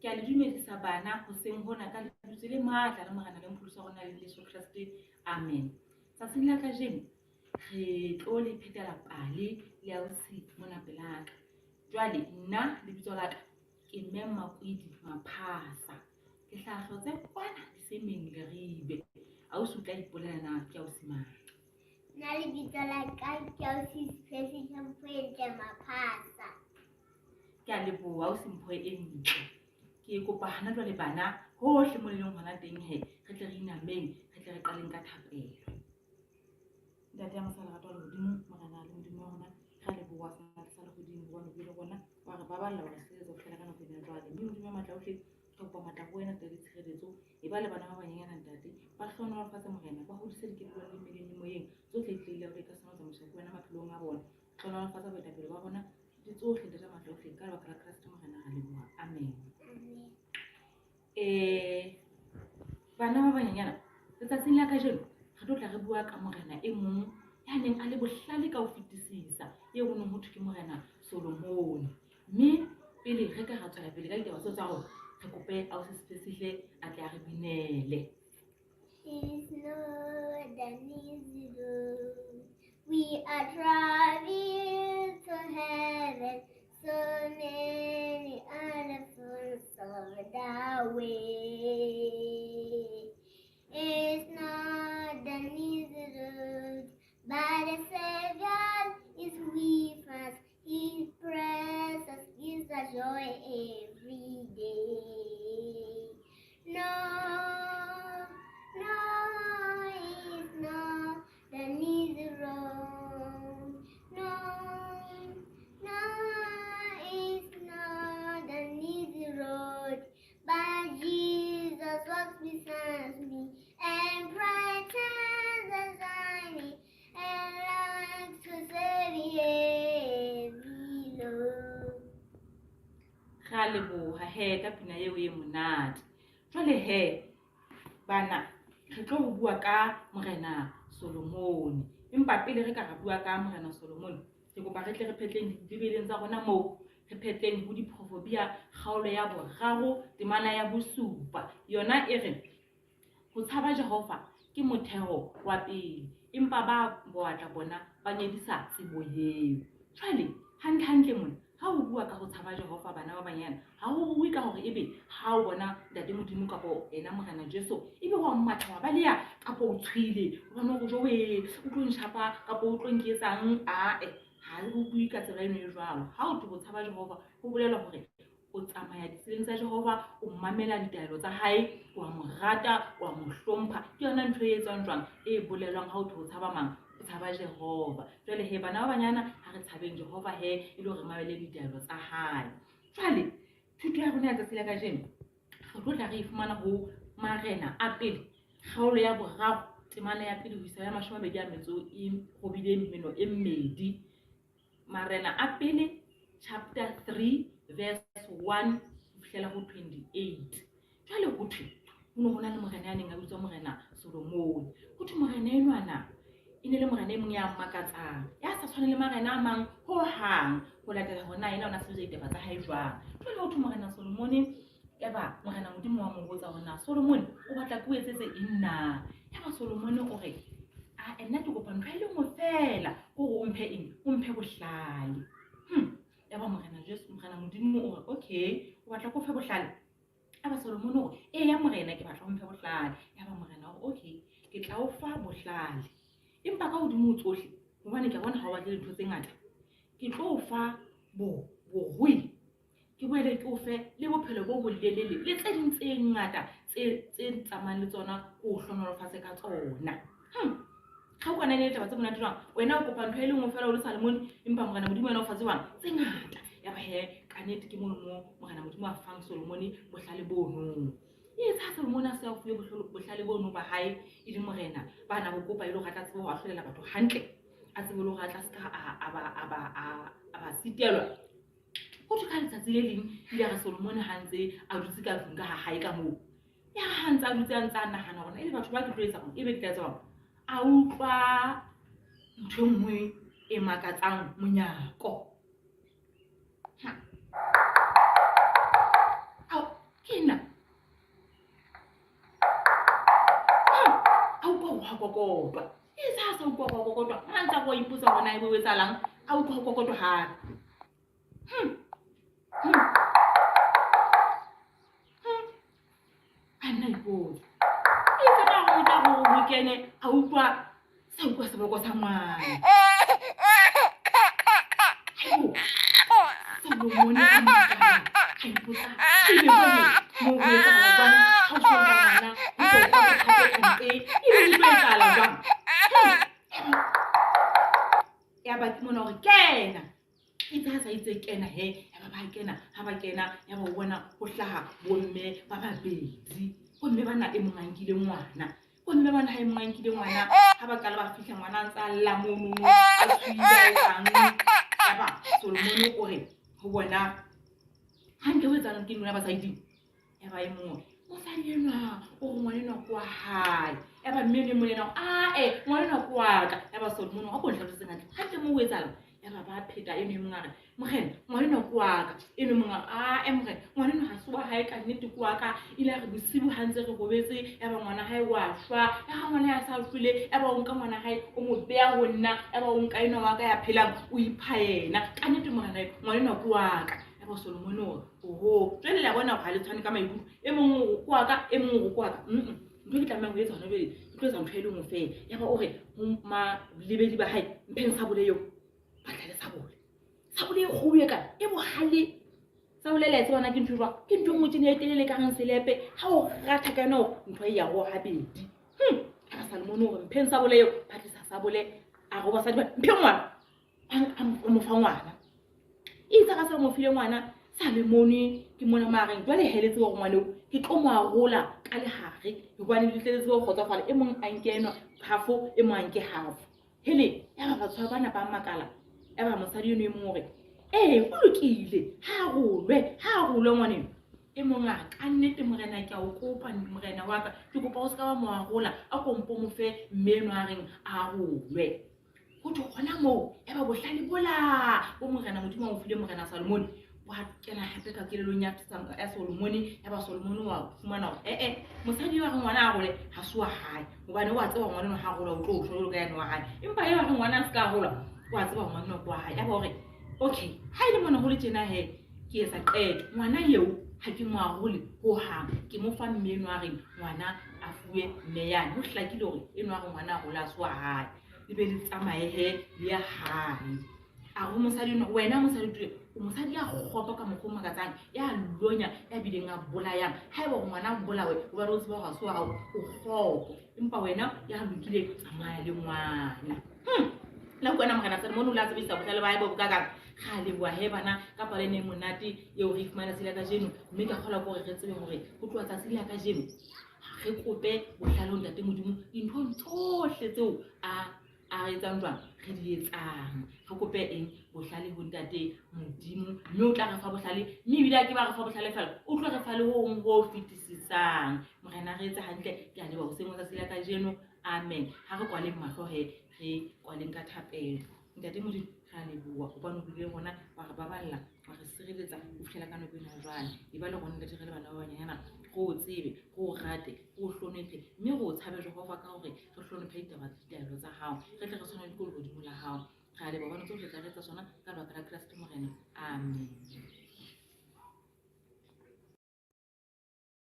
Ke a le dumedisa bana hoseng hona ka lebitso le matla la Morena le Mopholosi wa rona le Jesu Kreste. Amen. Tsatsing la kajeno re tlo le phetela pale le ausi mona pelaka. Jwale nna lebitso la ka ke Mme Makwidi Maphasa. Ke hlahlotse kwana disemeng Leribe. Ausi o tla ipolela na ke ausi mang? Nna lebitso la ka ke ausi Siphesihle Mphoentle Maphasa. Ke a leboha ausi Mpho e ntle. Ke kopa hana jwale bana hohle mo le leng hona teng he re tle re inameng re tle re qaleng ka thapelo. Ntate ya mosa lerato wa lehodimo, Morena le Modimo wa rona, re a leboha senatla sa lehodimo hobane o buile rona, wa re baballa, wa re sireletsa ho fihlela ka nako ena jwale. Mme Modimo ya matla ohle, re kopa matla ho wena Ntate le tshireletso. E ba le bana ba banyenyana Ntate, ba hlohonolofatse Morena, ba hodise dikelellong le mmeleng le moyeng, tsohle di tle di ka sona tsamaiswa ke wena maphelong a bona. Hlohonolofatsa boetapele ba rona le tsohle Ntate matla ohle, ka lebaka la Kreste Morena ra leboha. Amen. Amen. Bana ba banyenyana, letsatsing la kajeno re tlo tla re bua ka morena e mong ya neng a le bohlale ka ho fetisisa, eo ho neng ho thwe ke Morena Solomone. Mme pele re ka ra tswela pele ka ditaba tseo tsa rona, re kope ausi Siphesihle a tle a re binele. It's not an easy road. We are driving to heaven. So many are the fools of the way. It's not an easy road, but the Savior is with us. His presence gives us joy every day. No, no, it's not an easy road. No, no, it's not an easy road. But Jesus walks beside me and brightens the shining and likes to save me every load. Re a leboha he ka pina eo e monate. Jwale he bana re tlo ho bua ka Morena Solomone. Empa pele re ka ra bua ka Morena Solomone, ke kopa re tle re phetleng dibibeleng tsa rona moo re phetleng ho Diproverbia kgaolo ya boraro temana ya bosupa. Yona e re ho tshaba Jehova ke motheo wa pele, empa ba bowatla bona ba nyedisa tsebo eo. Jwale hantle hantle mona ha o bua ka ho tshaba Jehova bana ba banyana, ha ho bue ka hore ebe ha o bona Ntate Modimo kapa ena Morena Jesu ebe wa mmatha wa baleha kapa o tshwile hobane o re jowe o tlo ntjhapa kapa o tlo nketsang. Ae, ha ho bue ka tsela eno e jwalo. Ha o thwe ho tshaba Jehova ho bolela hore o tsamaya ditseleng tsa Jehova, o mamela ditaelo tsa hae, wa mo rata, wa mo hlompha. Ke yona ntho e etswang jwang e bolelwang ha o thwe o tshaba mang? O tshaba Jehova. Jwale he bana ba banyana ha re tshabeng Jehova he e le hore re mamele ditaelo tsa hae. Jwale thuto ya rona ya tsatsi la kajeno re tlo tla re e fumana ho Marena a pele kgaolo ya boraro temana ya pele ho isa ya 28 meno e mmedi. Marena a pele chapter 3 verse 1 ho fihlela ho 28. Jwale ho thwe ho ne ho na le morena ya neng a bitswa Morena Solomone. Ho thwe morena enwana e ne le morena e mong ya makatsang, ya sa tshwaneng le marena a mang ho hang, ho latela hore na yena o ne a sebetsa ditaba tsa hae jwang. Jwale ho thwe Morena Solomone, yaba Morena Modimo wa mo botsa hore na Solomone o batla ke o etsetse eng na. Yaba Solomone o re, a nna ke kopa ntho e le nngwe feela, ke hore o mphe eng? O mphe bohlale. Yaba Morena Jesu, Morena Modimo o re, okay, o batla ke o fe bohlale? Yaba Solomone o re, eya Morena, ke batla o mphe bohlale. Yaba Morena o re, okay, ke tla o fa bohlale, empa ka hodimo ho tsohle, hobane ke a bona ha o batle dintho tse ngata, ke tlo o fa borui, ke boele ke o fe le bophelo bo bolelele le tse ding tse ngata tse tsamayang le tsona, ke o hlohonolofatse ka tsona. Ga o kana le ditaba tse monate jwang? Wena o kopa ntho e le nngwe fela o le Salomone, empa Morena Modimo wena o fa tse jwang? Tse ngata. Yaba he ka nnete ke mono mo Morena Modimo a fang Solomone bohlale bono. E etsa ha Solomone a se a fuwe bohlale bono ba hae e le morena, ba na bo kopa e le hore a tla tsebe ho ahlolela batho hantle, a tsebe le hore a tla seka a ba sitelwa. Ho thwe ka letsatsi le leng ile a re Solomone ha ntse a dutse ka tlung ka ha hae ka moo, ya ha ntse a dutse a ntse a nahana hore ebe batho ba ke tlo etsa hore ebe ke tla etsa hore, a utlwa ntho e nngwe e makatsang monyako. Ao, Ke nna. A utlwa ho kokotwa. E sa sa utlwa ho kokotwa. Ha ntse go ipotsa hore na ebe o etsahalang, a utlwa ho kokotwa hape. A nna ipotsa. E tsamaya go tla go ho kene, a utlwa sa utlwa seboko sa ngwana. Haibo. Solomone a makala, a ipotsa, ebe jwale moo ho etsahala jwang ha o so nka ngwana, ho so kokotwa hape ka ntle, ebe ho tlo etsahala jwang? Yaba ke mona hore kena. Itse ha sa itse kena he, yaba ba kena, ha ba kena, yaba o bona ho hlaha bomme ba babedi. Bomme bana e mong a nkile ngwana. Bomme bana ha e mong a nkile ngwana, ha ba qala ba fihla ngwana a ntse a lla mono, a tshohile a etsang. Yaba Solomone o re ho bona, hantle ho etsahalang ke lona basadi? Yaba e mong mosadi enwa o re ngwana enwa ke wa hae. Yaba mme eno e mong yena o re, ae ngwana enwa ke wa ka. Yaba Solomone o re, a ko ntlhalosetseng hantle, hantle moo ho etsahalang? Yaba ba pheta eno e mong a re, morena ngwana enwa ke wa ka. Eno e mong a re, ae morena ngwana enwa ha se wa hae ka nnete ke wa ka. Ile a re bosibu ha ntse re robetse, yaba ngwana hae wa shwa. Ya ha ngwana hae a sa shwele, yaba o nka ngwana hae o mo beha ho nna, yaba o nka enwa wa ka ya phelang o ipha yena. Ka nnete morena ngwana enwa ke wa ka. Yaba Solomone o re, oho, jwale le a bona hore ha le tshwane ka maikutlo. E mong o re ke wa ka, e mong o re ke wa ka. Ntho e ke tlamehang ho etsa hona jwale, ke tlo etsa ntho e le nngwe feela. Yaba o re ho malebedi ba hae, mpheng sabole eo. Ba tla le sabole. Sabole e kgolo e kana, e bohale. Sabole le a e tseba na ke ntho e jwang? Ke ntho e nngwe tjena e telele ka reng selepe. Ha o ratha ka yona hore ntho e ya roha habedi. Yaba Salomone o re mpheng sabole eo. Ba tlisa sabole, a re ho basadi ba, mpheng ngwana. A mo fa ngwana. Itse ga se mo file ngwana, Salomone ke mona mo a reng, jwale he le tsebe hore ngwana eo ke tlo mo arola ka lehare, hobane le tle le tsebe ho kgotsofala. E mong a nke enwa half, e mong a nke half. Hele, yaba batho ba bana ba makala. Yaba mosadi eno e mong o re, ee, ho lokile, ha arolwe, ha arolwe ngwaneno. E mong a re, ka nnete morena ke a o kopa morena wa ka, ke kopa o se ka wa mo arola, a ko mpo mo fe mme eno a reng a arolwe. Ho thwe hona moo, yaba bohlale bola bo morena Modimo a mo file morena Salomone wa kena hape ka kelellong ya Solomone. Yaba Solomone wa fumana hore ee, mosadi wa re ngwana a role ha se wa hae, hobane wa tseba ngwana enwa ha a rola o tlo shwa jwalo ka yane wa hae. Empa eo a re ngwana a se ka a rola, wa tseba ngwana enwa ke wa hae. Yaba o re, okay, ha e le mona ho le tjena he, ke etsa qeto, ngwana eo ha ke mo arole hohang, ke mo fa mme enwa a reng ngwana a fuwe mme yane. Ho hlakile hore enwa a re ngwana a role ha se wa hae. Le be le tsamaye he le ya hae. A re ho mosadi enwa, wena mosadi twe, o mosadi ya kgopo ka mokgwa o makatsang, ya lonya, ya bileng a bolayang. Haeba hore ngwana a bolawe, hobane o tseba hore ha se wa hao, o kgopo. Empa wena ya lokileng, tsamaya le ngwana. La utlwa na morena Salomone o ile a sebedisa bohlale ba hae bo bokakang. Ra leboha he bana ka palo ena e monate eo re e fumana tsatsi la kajeno, mme ka kgolwa ke hore re tsebe hore ho tloha tsatsi la kajeno re kope bohlale ho Ntate Modimo dinthong tsohle tseo a etsang jwang re di etsang. Re kope eng? Bohlale ho Ntate Modimo, mme o tla re fa bohlale, mme ebile a ke ba re fa bohlale fela, o tlo re fa le ho hong ho fetisisang. Morena re etse hantle. Ke a leboha hoseng wa tsatsi la kajeno. Amen. Ha re kwaleng mahlo he, re kwaleng ka thapelo. Ntate Modimo, re a leboha hobane o bile rona, wa re baballa, wa re sireletsa ho fihlela ka nako ena jwale. E ba le rona ntate re le bana ba banyana, re o tsebe, re o rate, re o hlonephe, mme re o tshabe Jehova ka hore re hlonephe ditaba ditaelo tsa hao, re tle re tshwane le lehodimo la hao. Re a leboha hobane tsohle tla re etsa sona ka lebaka la Kreste Morena. Amen.